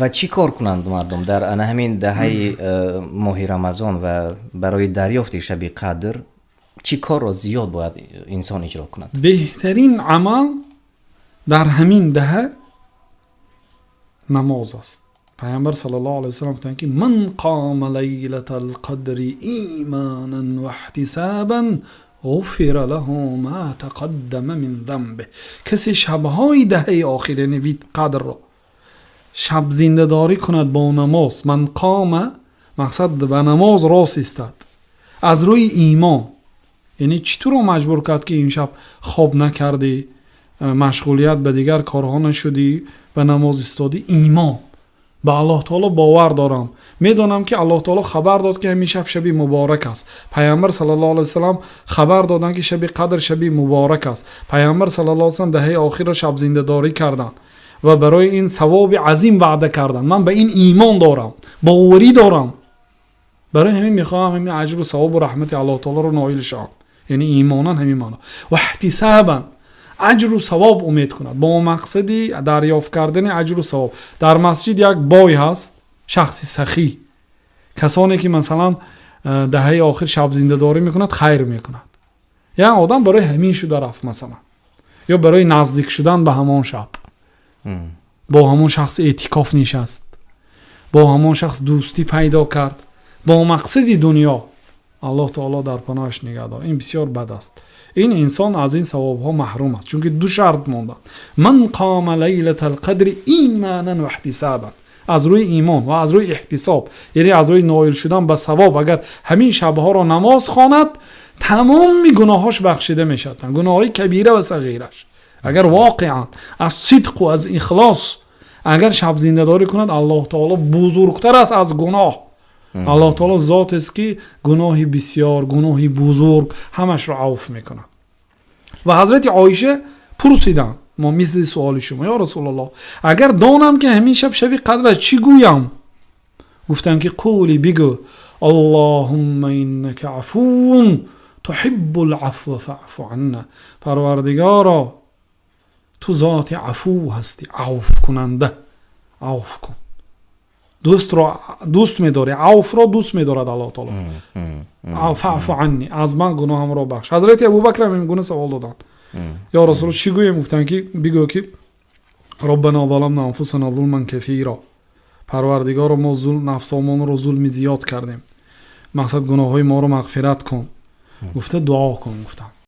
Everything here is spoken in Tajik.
Ва чӣ кор кунанд мардум дар ана ҳамин даҳаи моҳи Рамазон ва барои дарёфти шаби қадр чӣ корро зиёд бояд инсон иҷро кунад? Беҳтарин амал дар ҳамин даҳа намоз аст. Пайғамбар саллаллоҳу алайҳи васаллам гуфтанд, ки ман қома лайлатал қадри иманан ваҳтисабан ғуфира лаҳу ма тақаддама мин занбиҳ. Касе шабҳои даҳаи охир, яъне қадрро шаб зиндадорӣ кунад бо намоз, ман қома мақсад ба намоз рост истад аз рӯи имон, яъне чӣ туро маҷбур кард, ки имшаб хоб накардӣ, машғулият ба дигар корҳо нашудӣ, ба намоз истодӣ? Имон ба Аллоҳ таоло бовар дорам, медонам, ки Аллоҳ таоло хабар дод, ки ҳамин шаб шаби муборак аст. Пайғамбар саллаллоҳу алайҳи васаллам хабар доданд, ки шаби қадр шаби муборак аст. Пайғамбар саллаллоҳу алайҳи васаллам даҳаи охирро шабзиндадорӣ карданд ва барои ин савоби азим ваъда карданд. Ман ба ин имон дорам, боварӣ дорам, барои ҳамин мехоҳам ҳамин аҷру савобу раҳмати Аллоҳ таолоро ноил шавам. Яъне имонан ҳамин маъно, ваҳтисабан аҷру савоб умед кунад, бо мақсади дарёфт кардани аҷру савоб. Дар масҷид як бой ҳаст, шахси сахӣ, касоне ки масалан даҳаи охир шабзиндадорӣ мекунад, хайр мекунад. Як одам барои ҳамин шуда рафт масалан, ё барои наздик шудан ба ҳамон шаб бо ҳамон шахс эътикоф нишаст, бо ҳамон шахс дӯстӣ пайдо кард бо мақсади дунё. Аллоҳ таоло дар паноҳаш нигаҳ дор. Ин бисёр бад аст, ин инсон аз ин савобҳо маҳрум аст, чунки ду шарт монданд: ман қома лайлатал қадри иманан ваҳтисабан, аз рӯи имон ва аз рӯи эҳтисоб, яъне аз рӯи ноил шудан ба савоб. Агар ҳамин шабҳоро намоз хонад, тамоми гуноҳҳош бахшида мешавад, гуноҳҳои кабира ва сағираш. Агар воқеан аз сидқу аз ихлос агар шабзиндадорӣ кунад, Аллоҳ таоло бузургтар аст аз гуноҳ. Аллоҳ таоло зотест, ки гуноҳи бисёр, гуноҳи бузург, ҳамашро авф мекунад. Ва ҳазрати Оиша пурсиданд, мо мисли суоли шумо: «Ё Расулаллоҳ, агар донам, ки ҳамин шаб шаби қадр аст, чӣ гӯям?» Гуфтанд, ки қӯли, бигӯ: «Аллоҳумма иннака афувун туҳиббул афва фаъфу анна». Парвардигоро, ту зоти афув ҳастӣ, авфкунанда, авф кун. Дӯстро дӯст медорӣ, авфро дӯст медорад Аллоҳ таоло. Фаъфу анни, аз ман гуноҳамро бахш. Ҳазрати Абубакр ҳам ин гуна савол доданд: «Ё Расул, чӣ гӯем?» Гуфтанд, ки бигӯ, ки роббана заламна анфусана зулман касира, Парвардигоро, мо нафсомонро зулми зиёд кардем, мақсад гуноҳҳои моро мағфират кун, гуфта дуо кун, гуфтанд.